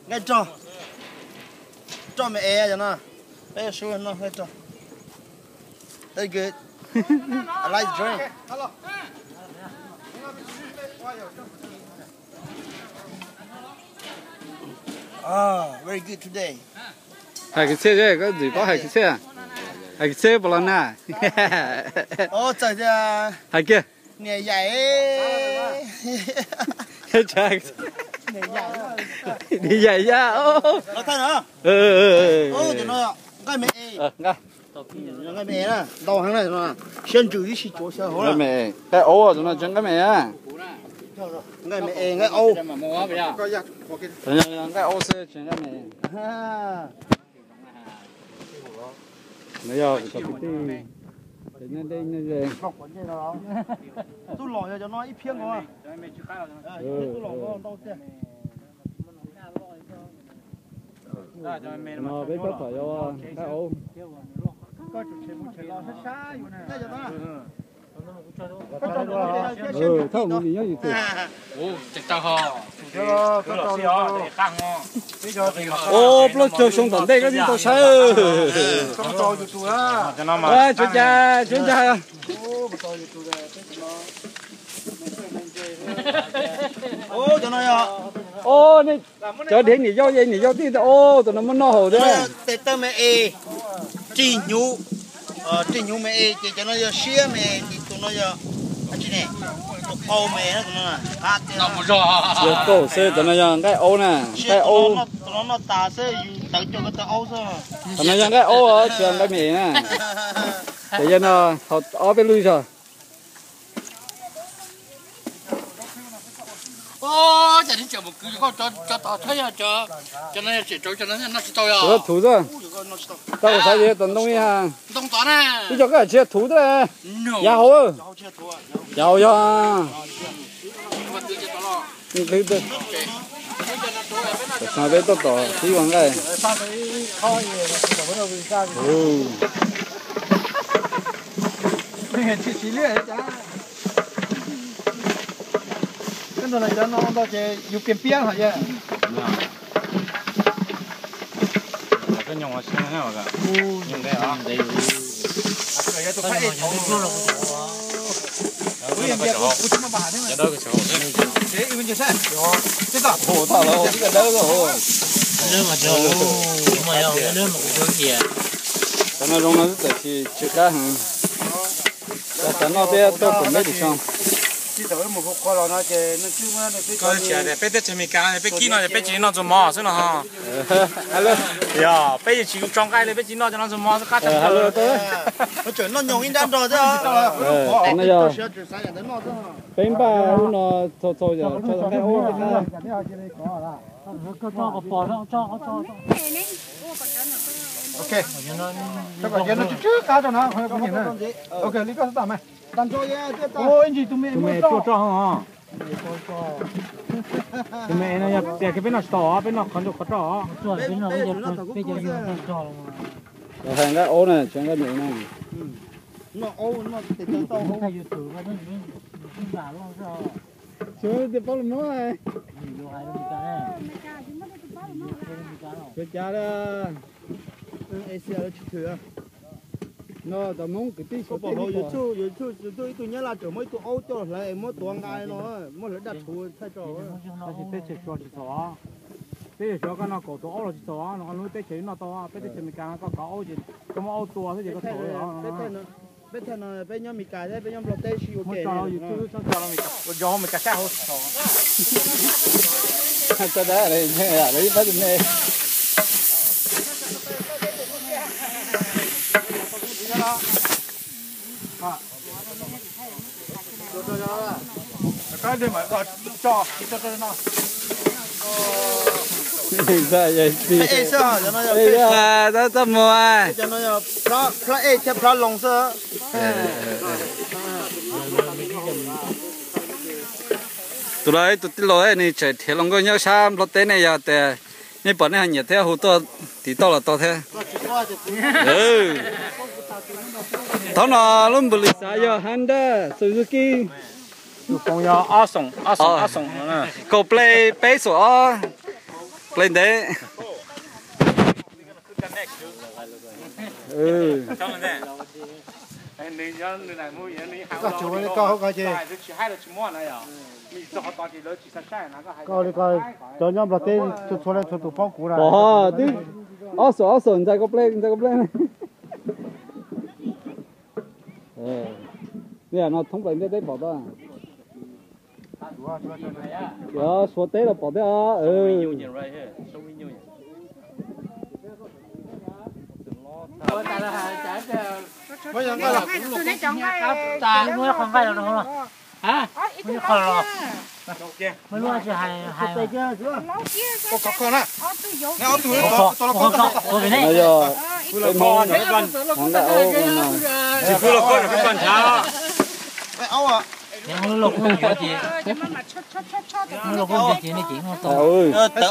Nqaij roj, roj me es cov no. Peb su no nqaij roj. That's good. I like drink. Ah, very good today. Hais kwv txhiaj, koj ntxim paub hais kwv txhiaj. Hais kwv txhiaj puas los na? Ov, txawm tias hais kiag. Niam yaim. Niam yaim ya. Los thaij no. Nqaij me es. Nqaij me es na, ntau heev na, siab ntsws ib sij cuav sawv hauv. Nqaij me es, nqaij aub, cov no tsis nqaij me es. Nqaij me es, nqaij aub. Nqaij aub xwb tsis nqaij me es. No yog kuv cov kwv tij, cov nyob deb nyob ze. Tub los yog cov no ib phiab nkaus. Tub los nkaus ntau tiag. No peb tab tom yuav nqaij aub. Thaj mus nim nyob yus twg. Ua plaub caug xyoo tom ntej koj twb tau saib. Tsuav cas, tsuav cas. Cov dheev niam yau, niam yau tij, tus no muab noj haus thiab. Tes taw me es, rig hnyuv, rig hnyuv me es ces cov no yog siab me, ces tus no yog, tus qau me, tus no yog qaum xwb, cov no yog nqaij aub na, nqaij aub. Tus no noj tas xwb, yus tawv coj koj taw aub xwb. Cov no yog nqaij aub, tsis yog nqaij me na. Ces yog no, haus ob peb lub zog. Cov no yog tsem tsawv, cov no noj tsis tau yog. Thuv xwb. Tau kuv xav yog tom ntoo ib ha. Ntoo tod na. Ib co koj tsis yog thuv xwb. Yav hauv. Yav hauv yog. Peb tab tom sib ua nqaij. Cov no cov no ntau ces yus piam piam hos yog. Cov no zoo no xwb, tsis qab heev. Xav noj peb tuaj koom peb tus xyoo. Peb teb chaws Amelikas no peb kib no ces peb tsis noj ntxuag mov xwb no. Yog peb yeej tsis tso nqaij li, peb tsis noj cov no ntxuag mov xwb, qab tshaj plaws. Noj nyoos ib nrab nrog thiab. Peb npaj ub no txhau txhau yog tso nqaij ub. Tus me tuaj roj os. Tus me no yog tias peb noj tsis tau os, peb noj qhov ncauj qhov roj os. Hais nqaij aub na, tsis nqaij me na. Tsis paub lus Hmoob. Tsis cav li. No cov Hmoob kwv tij, YouTube, YouTube ib tug Nyab Laj tseem muab ib tug aub coj hlawv es muab tuav nqa no, muab hlawv daj rhuv thaij rau. Tab sis teb chaws Suav tsis txhaum, teb chaws Suav koj noj kaum tus aub los tsis txhaum, no lub teb chaws noj tau, peb teb chaws Amelikas no koj kov aub ces koj muab aub tua xwb ces koj txhaum. Peb thaij no peb nyob Amelikas thiab peb nyob Nplog teb sib ua ke. Yog Amelikas sab hauv tsis txhaum. Txaj muag. Plab ej thiab plab loo xwb. Tus lawv ib tug tij laug nws tseem nrhiav hluas nkauj nyob sab Nplog teb ne, yog tias nej pom nej ho nyiam thiab hu tuaj tiv tauj los tau thiab. Thaum no lub npus lis xav yog Honda, Suzuki. Tus poob yog ob xoom, ob xoom, ob xoom. Kaum ple peb xoom ob, ple ntev. Koj tsis ua li koj hauv ko ces, koj ua li ko, cov nyob Nplog teb txhua txhua leej txhua tus paub kuv na. Pom twb ob xoom ob xoom ntxais koj ple, ntxais koj ple. Nej no thoob plaws ntiaj teb pom tau. Cov Suav teb los pom thiab. No yog peb Hmoob hov nqaij aub no. Tawv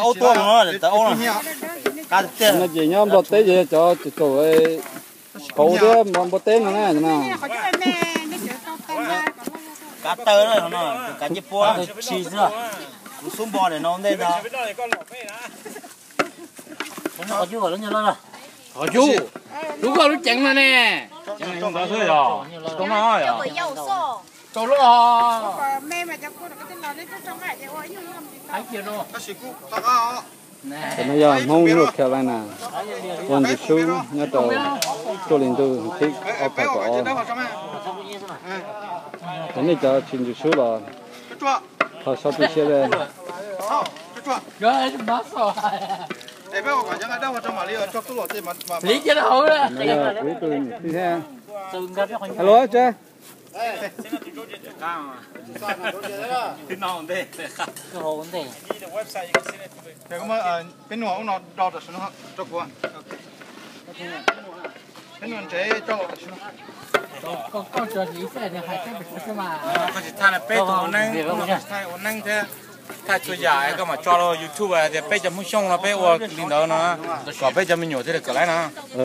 aub tuaj no, tawv aub no. No ces nyob Nplog teb ces cov tsaus tsaus hauv thiab npua teb no na no. Kav taw no, kav ncej puab tsis xwb. Kuv xub npo ntawm no ua ntej ntag. Qhov cub, lub koj lub ceev no ne. Tau loj. Tab sis kuj Tam no yog Hmoob North Carolina ua ntxim sub nyob rau Tsuas Lis Ntug thib ob phav kaum ob. Yog nej cov tsis ntxim sub los thov sau tu siab. Kuv ib tug niam tij thiab. Hello, tse. Peb nua ub no do rau kuv. Peb nua ntsev coj los tam sim no. Koj tsis thaij peb tus ua neeb, koj tsis thaij ua neeb thiab, thaij txhua yam koj mam tso rau YouTube tias peb cov Hmoob Xyooj no peb ua li ntawd no, kom peb cov me nyuam thiaj li kawm laib no.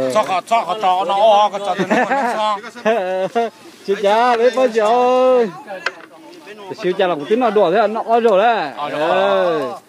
Txhob qhov, txhob qhov tso no, koj tso tus neeb ua neeb txhob. Tsis cas, peb paub tsis. Tiam sis cas los kuv twb noj dua thiab, noj ob zaug lawm.